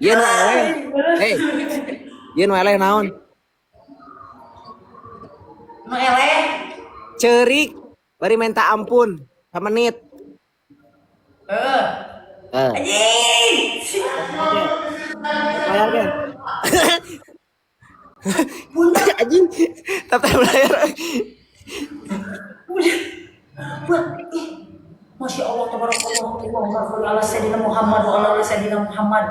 Ieu nu eleh. Hei, ieu nu eleh naon? Nu eleh. Ceurik bari minta ampun samenit. Heeh. Eh, Anjing. Layar kan? Bunda, Anjing, tap tap layar. bunda. Wah, ih. Masya Allah, tabarakallah, Allahumma sholli ala sayyidina Muhammad wa ala ali sayyidina Muhammad.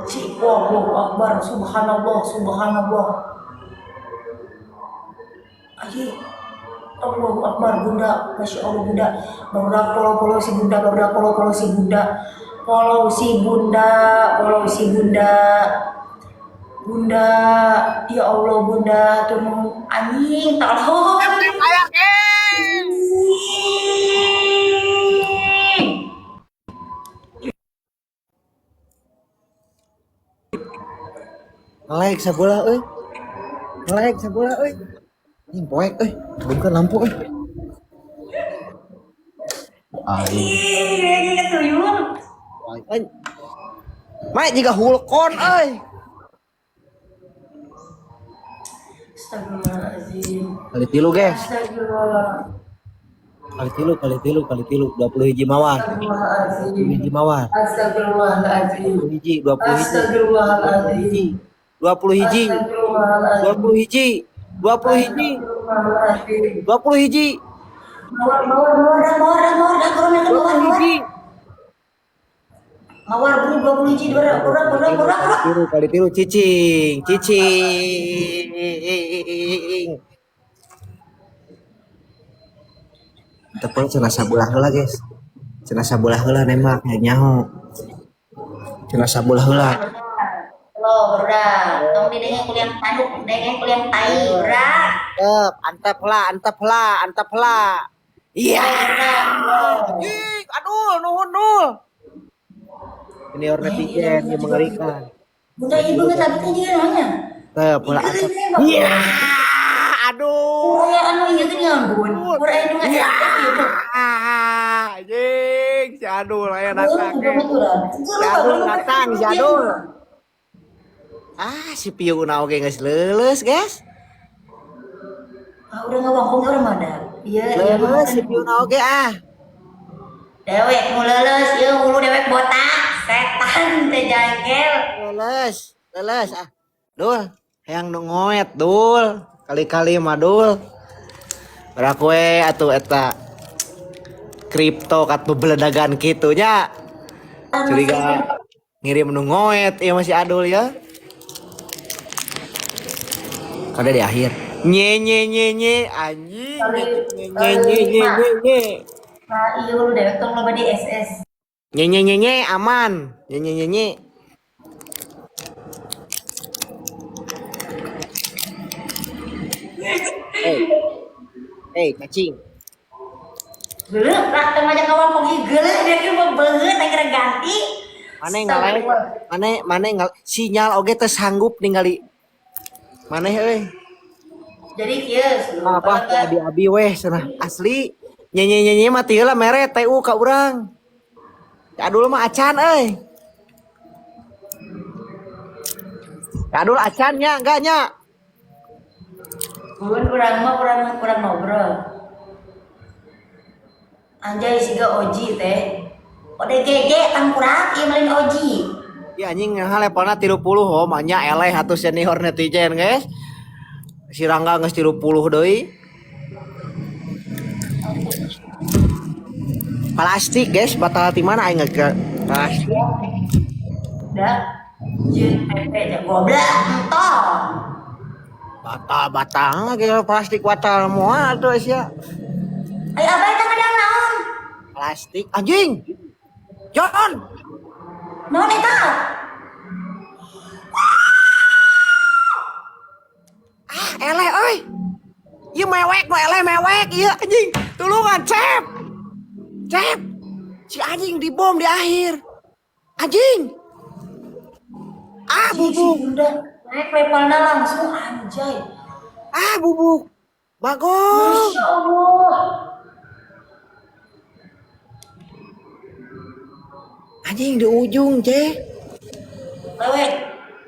Cik, Allahu Akbar, subhanallah, subhanallah. Aji, Allahu Akbar, Bunda, Masya Allah, Bunda. Barudak follow-follow si Bunda, barudak follow-follow si Bunda. Follow si Bunda, follow si Bunda. Bunda, ya Allah Bunda, turun anjing, tolong. Tap tap layar, guys. Nge-lag sabola euy. Nge-lag sabola euy. Anjing poek euy. Bukan lampu euy. Aing. Ih, ini ketuyul. Aing. Mai jiga hulkon euy. Astagfirullahaladzim. Kali tilu, guys. Astagfirullah. Kali tilu, kali tilu, kali tilu. 20 hiji mawar. Astagfirullahaladzim. 20 hiji mawar. Astagfirullahaladzim. 20 hiji, 20 hiji. Astagfirullahaladzim. Hiji. 20 hiji. Astagfirullahaladzim. 20 hiji. 20 hiji. Astagfirullahaladzim. 20 hiji. Mawar, mawar, mawar, dah, mawar, dah, mawar, dah, kurang, mawar, 20 mawar. hiji. Mawar, bro, 20 hiji, kurang, kurang, kurang, kurang, Kali kurang. tilu, kali tilu, cicing, cicing. Tepung cenah sabulah heula, guys. Cenah sabulah heula nembak nya nyaho. Cenah sabulah heula. Halo, berak. Tong didenge kuliah tanduk, denge kuliah tai, berak. Antep, antep lah, antep lah, antep lah. Iya. Ih, aduh, nuhun dul. Ini orang netizen yang mengerikan. Bunda ibu nggak tapi kan juga nanya. Tep, bola antep. Iya, aduh. Pura anu iya kan nganggun. Pura anu nggak Iya. gitu. Anjing, si Adul aya datang. Si Adul datang, si Adul. Ah, si Piu na oge geus leuleus, guys. Ah, udah nggak wangkong orang mana? Iya, iya. Leuleus si Piu na oge ah. Dewek mau leuleus, ieu hulu dewek botak, setan teh jangkel. Leuleus, leuleus ah. Dul, hayang nu ngoet, Dul. Kali-kali mah Dul. Berak we atuh eta kripto kat bebeledagan kitu nya. Curiga ngirim nu ngoet ieu masih Adul ya. Kada di akhir. Nye nye nye nye anjing. Nye nye nye nye nye nye. Nah, iya hulu dewek tong loba di SS. Nye nye nye nye aman. Nye nye nye nye. Hey. Hey, cacing. Geuleuh, rak teh ngajak ka wangkong ieu geuleuh dia keur mah beungeut akhirnya ganti. Mane ngalek, mane mane ngal sinyal oge teu sanggup ningali. Maneh euy. Jadi kieu, Apa abi-abi weh cenah asli. Nye nye nye nye mah ti heula mere TU ka urang. Ya Adul mah acan euy. Ya Adul acan nya enggak nya. Bun urang mah urang kurang ngobrol. Anjay siga Oji teh. ODGJ tangkurak ieu malin Oji. Ya anjing nah levelna 30 oh mah nya eleh atuh senior netizen guys. Si Rangga geus 30 deui. Plastik guys, batal ti mana aing ke plastik. Dah. Jeung PP aja goblok entol. Batal batal lagi plastik batal moal atuh sia. Ayo abah eta ngadang naon? Plastik anjing. John. Naon eta? Ah, eleh euy. Ieu mewek nu eleh mewek ieu anjing. Tulungan, Cep. Cep. Si anjing dibom di akhir. Anjing. Ah, bubuk. Bunda naik levelna langsung anjay. Ah, bubuk. Bagong. Masya Allah. Anjing di ujung, ceh. Lewek.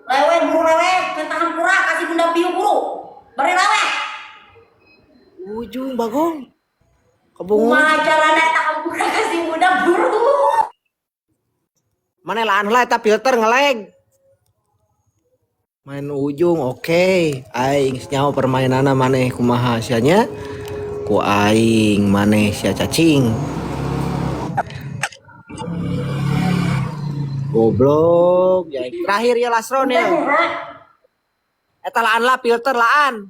Lewek buru lewek, minta hampura kasih Bunda piu buru. Bari lewek. Ujung Bagong. Kebungu. Kumaha carana eta hampura kasih Bunda buru. Mana laan lah eta filter ngelag. Main ujung oke. Aing nyaho permainanna maneh kumaha sia nya. Ku aing maneh sia cacing. Goblok, ya. Terakhir ya last round ya. Eta laan lah filter laan.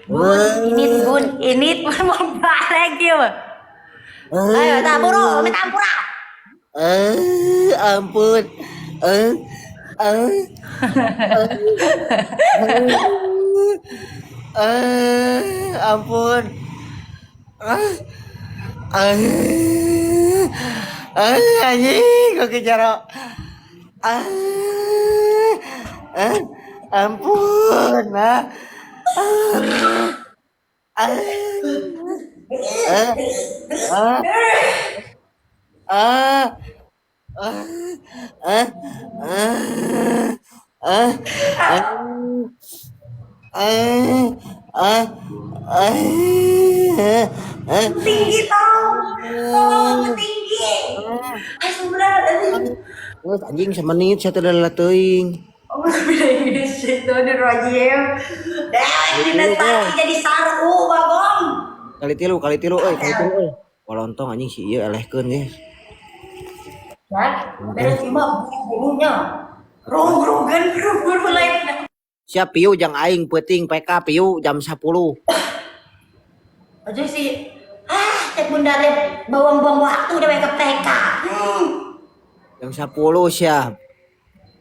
Bun, ini bun, ini mau balik ya. Ayo, tak buru, minta hampura. Eh, ampun. Eh, eh, eh, ampun. Eh, eh, eh, anjing, kok kejaro. Eh, eh, ampun. Ah, ah, eh, ah, ah, ah, ah, ah, ah, ah, ah, ah, ah. Tinggi tau, tolong tinggi. Ah, sebenarnya. Terus anjing semenit saya tidak lelah teuing. Oh, Bismillahirrahmanirrahim. Dewek dina tadi jadi saru Bagong. Kali tilu euy, kali tilu euy. Kolontong anjing si ieu elehkeun guys. Ya, beres mah buru-burunya. Rong-rongan buru-buru lain. Siap piu jang aing peuting PK piu jam 10. Aja sih, ah, cek Bunda teh bawang-buang waktu dewek ke PK. Jam 10 siap.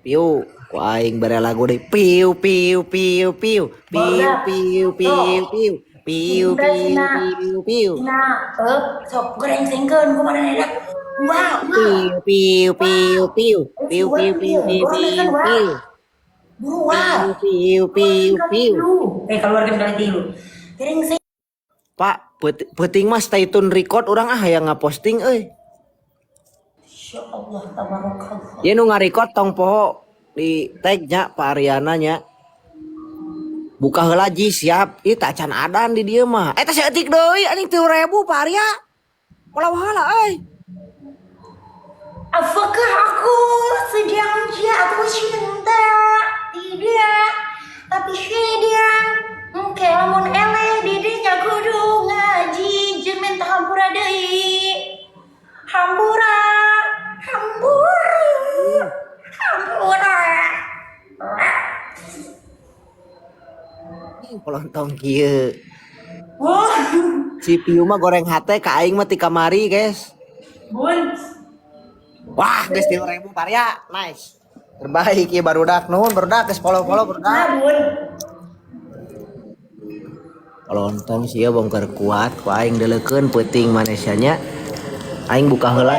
Piu, ku aing bere lagu deui. Piu piu piu piu piu piu piu piu piu piu piu piu. Nah, sok gorengsengkeun kumaha enak. Wow, wow. Piu piu piu piu piu piu piu piu piu piu. Buru wow. Piu piu piu. Eh, keluarga kali tilu. Gorengseng. Pak, peuting mah stay tune record urang ah hayang ngaposting euy. Insya Allah tabarakallah. Ieu nu ngarecord tong poho di tag nya Pak Ariana nya. Buka heula ji siap. Ieu tak can adan di dieu mah. Eta saeutik deui anjing 3000 Pak Arya. Pola heula euy. Apakah aku sedang jatuh cinta? Tidak, tapi sedang. Engke lamun eleh didinya kudu ngaji jeung minta hampura deui. Hampura, hampura, hampura. Pelontong kieu. Wah, Si Piu mah goreng hate ka aing mah ti kamari, guys. Bun. Wah, geus 3000 Pak Arya. Nice. Terbaik ieu barudak nuhun barudak geus follow-follow barudak. Nah, Bun. Lontong sih ya bongkar kuat ku aing deleukeun peuting manesia nya. Aing buka heula.